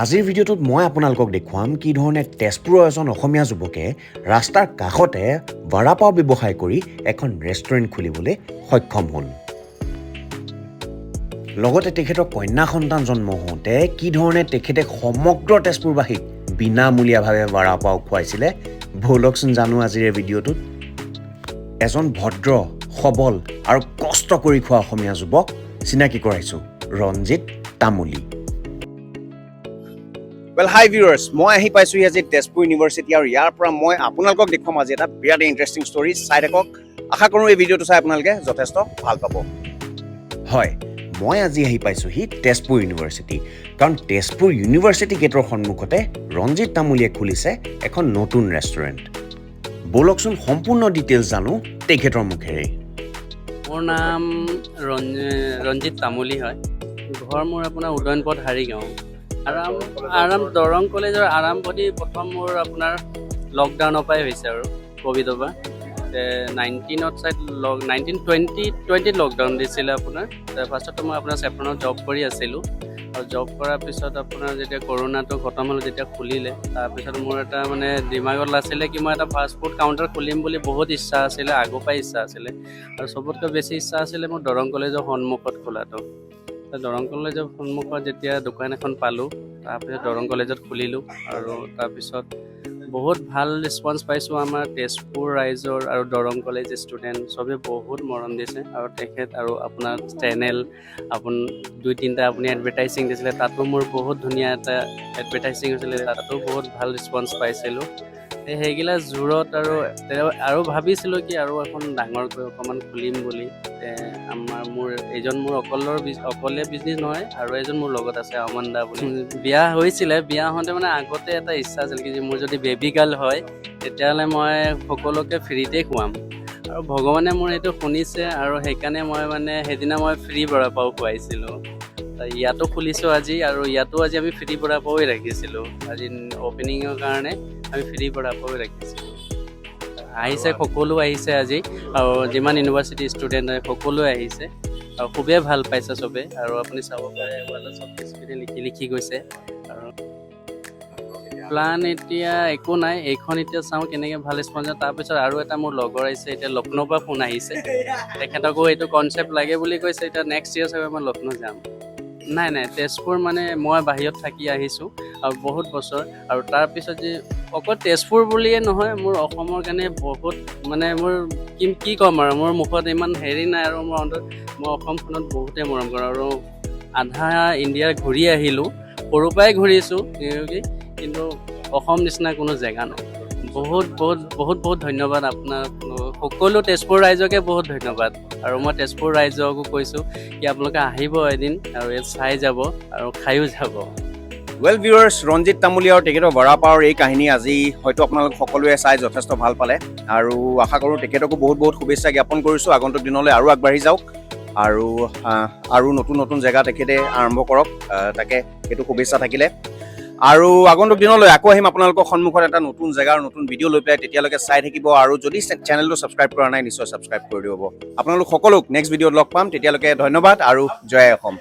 আজিৰ ভিডিঅ'টোত মই আপোনালোকক দেখুৱাম কি ধৰণে তেজপুৰৰ এজন অসমীয়া যুৱকে ৰাস্তাৰ কাষতে বড়াপাও ব্যৱসায় কৰি এখন ৰেষ্টুৰেণ্ট খুলিবলৈ সক্ষম হ'ল। লগতে তেখেতৰ কন্যা সন্তান জন্ম হওঁতে কি ধৰণে তেখেতে সমগ্ৰ তেজপুৰবাসীক বিনামূলীয়াভাৱে বড়াপাও খুৱাইছিলে, ব'লকচোন জানো আজিৰ এই ভিডিঅ'টোত। এজন ভদ্ৰ, সবল আৰু কষ্ট কৰি খোৱা অসমীয়া যুৱক চিনাকি কৰাইছোঁ, ৰঞ্জিত তামুলী। ৱেল, হাই ভিউৱাৰ্ছ, মই আহি পাইছোঁহি আজি তেজপুৰ ইউনিভাৰ্চিটি আৰু ইয়াৰ পৰা মই আপোনালোকক দেখুৱাম আজি এটা বিৰাট ইণ্টাৰেষ্টিং ষ্টৰী। চাই থাকক। আশা কৰোঁ এই ভিডিঅ'টো চাই আপোনালোকে যথেষ্ট ভাল পাব। হয়, মই আজি আহি পাইছোঁহি তেজপুৰ ইউনিভাৰ্চিটি, কাৰণ তেজপুৰ ইউনিভাৰ্চিটি গেটৰ সন্মুখতে ৰঞ্জিত তামুলীয়ে খুলিছে এখন নতুন ৰেষ্টুৰেণ্ট। ব'লকচোন, সম্পূৰ্ণ ডিটেইলছ জানো তেখেতৰ মুখেৰেই। মোৰ নাম ৰঞ্জিত তামুলী হয়। ঘৰ মোৰ আপোনাৰ উদয়নপথ, হাৰিগাঁও। আৰাম দৰং কলেজৰ আৰম্ভণি প্ৰথম মোৰ আপোনাৰ লকডাউনৰ পৰাই হৈছে আৰু ক'ভিডৰ পৰা 19ত চাইড লক 19 20 20ত লকডাউন দিছিলে আপোনাৰ। ফাৰ্ষ্টতো মই আপোনাৰ চেফ্ৰনত জব কৰি আছিলোঁ আৰু জব কৰাৰ পিছত আপোনাৰ যেতিয়া কৰোণাটো খতম হ'ল, যেতিয়া খুলিলে, তাৰপিছত মোৰ এটা মানে দিমাগত আছিলে কি মই এটা ফাষ্ট ফুড কাউণ্টাৰ খুলিম বুলি। বহুত ইচ্ছা আছিলে, আগৰ পৰাই ইচ্ছা আছিলে আৰু চবতকৈ বেছি ইচ্ছা আছিলে মোৰ দৰং কলেজৰ সন্মুখত খোলাটো। ত দৰং কলেজৰ সন্মুখত যেতিয়া দোকান এখন পালোঁ, তাৰপিছত দৰং কলেজত খুলিলোঁ আৰু তাৰপিছত বহুত ভাল ৰেচপঞ্চ পাইছোঁ আমাৰ তেজপুৰ ৰাইজৰ আৰু দৰং কলেজ ষ্টুডেণ্ট চবে বহুত মৰম দিছে। আৰু তেখেত আৰু আপোনাৰ চেনেল দুই তিনিটা আপুনি এডভাৰটাইজিং দিছিলে, তাতো মোৰ বহুত ধুনীয়া এটা এডভাৰটাইজিং হৈছিলে, তাতো বহুত ভাল ৰেচপঞ্চ পাইছিলোঁ। সেইগিলা জোৰত আৰু তেওঁ আৰু ভাবিছিলোঁ কি আৰু এখন ডাঙৰকৈ অকণমান খুলিম বুলি। আমাৰ মোৰ এইজন মোৰ অকলে বিজনেছ নহয় আৰু এজন মোৰ লগত আছে, অমন দা বুলি। বিয়া হৈছিলে, বিয়া হওঁতে মানে আগতে এটা ইচ্ছা আছিল কি যে মোৰ যদি বেবী গাৰ্ল হয়, তেতিয়াহ'লে মই সকলোকে ফ্ৰীতে খুৱাম। আৰু ভগৱানে মোৰ সেইটো শুনিছে আৰু সেইকাৰণে মই মানে সেইদিনা মই ফ্ৰী বৰাপাও খুৱাইছিলোঁ। ইয়াতো খুলিছোঁ আজি আৰু ইয়াতো আজি আমি ফ্ৰী বৰাপাওৱে ৰাখিছিলোঁ। আজি অ'পেনিঙৰ কাৰণে আমি ফ্ৰী বৰাপাওৱে ৰাখিছিলোঁ। আহিছে, সকলো আহিছে আজি আৰু যিমান ইউনিভাৰ্চিটি ষ্টুডেণ্ট হয়, সকলোৱে আহিছে আৰু খুবেই ভাল পাইছে চবে। আৰু আপুনি চাব পাৰে, ৱালত চব স্পীডে লিখি লিখি গৈছে। আৰু প্লান এতিয়া একো নাই। এইখন এতিয়া চাওঁ কেনেকৈ ভাল ৰেচপঞ্চ হয়। তাৰপিছত আৰু এটা মোৰ লগৰ আহিছে, এতিয়া লক্ষ্ণৌৰ পৰা ফোন আহিছে, তেখেতকো এইটো কনচেপ্ট লাগে বুলি কৈছে। এতিয়া নেক্সট ইয়েৰ চাগে মই লক্ষ্ণৌ যাম। নাই নাই তেজপুৰ মানে মই বাহিৰত থাকি আহিছোঁ আৰু বহুত বছৰ আৰু তাৰপিছত যে অকল তেজপুৰ বুলিয়ে নহয়, মোৰ অসমৰ কাৰণে বহুত মানে মোৰ কি কি ক'ম আৰু, মোৰ মুখত ইমান হেৰি নাই আৰু মোৰ অন্তৰত মই অসমখনত বহুতেই মৰম কৰোঁ। আৰু আধা ইণ্ডিয়া ঘূৰি আহিলোঁ, সৰুৰ পৰাই ঘূৰিছোঁ কি, কিন্তু অসম নিচিনা কোনো জেগা নাই। বহুত বহুত বহুত বহুত ধন্যবাদ আপোনাৰ সকলো তেজপুৰ ৰাইজকে বহুত ধন্যবাদ। আৰু মই তেজপুৰ ৰাইজকো কৈছোঁ কি আপোনালোকে আহিব এদিন আৰু ইয়াত চাই যাব আৰু খায়ো যাব। ৱেল ভিউৱাৰ্ছ, ৰঞ্জিত তামুলী আৰু তেখেতৰ বৰাপাৱৰ এই কাহিনী আজি হয়তো আপোনালোক সকলোৱে চাই যথেষ্ট ভাল পালে আৰু আশা কৰোঁ তেখেতকো বহুত বহুত শুভেচ্ছা জ্ঞাপন কৰিছোঁ। আগন্তুক দিনলৈ আৰু আগবাঢ়ি যাওক আৰু নতুন নতুন জেগা তেখেতে আৰম্ভ কৰক, তাকে সেইটো শুভেচ্ছা থাকিলে। আৰু আগন্তুক দিনলৈ আকৌ আহিম আপোনালোকৰ সন্মুখত এটা নতুন জেগা আৰু নতুন ভিডিঅ' লৈ পেলাই। তেতিয়ালৈকে চাই থাকিব আৰু যদি চেনেলটো ছাবস্ক্ৰাইব কৰা নাই, নিশ্চয় ছাবস্ক্ৰাইব কৰি দিব। আপোনালোক সকলোক নেক্সট ভিডিঅ'ত লগ পাম। তেতিয়ালৈকে ধন্যবাদ আৰু জয় অসম।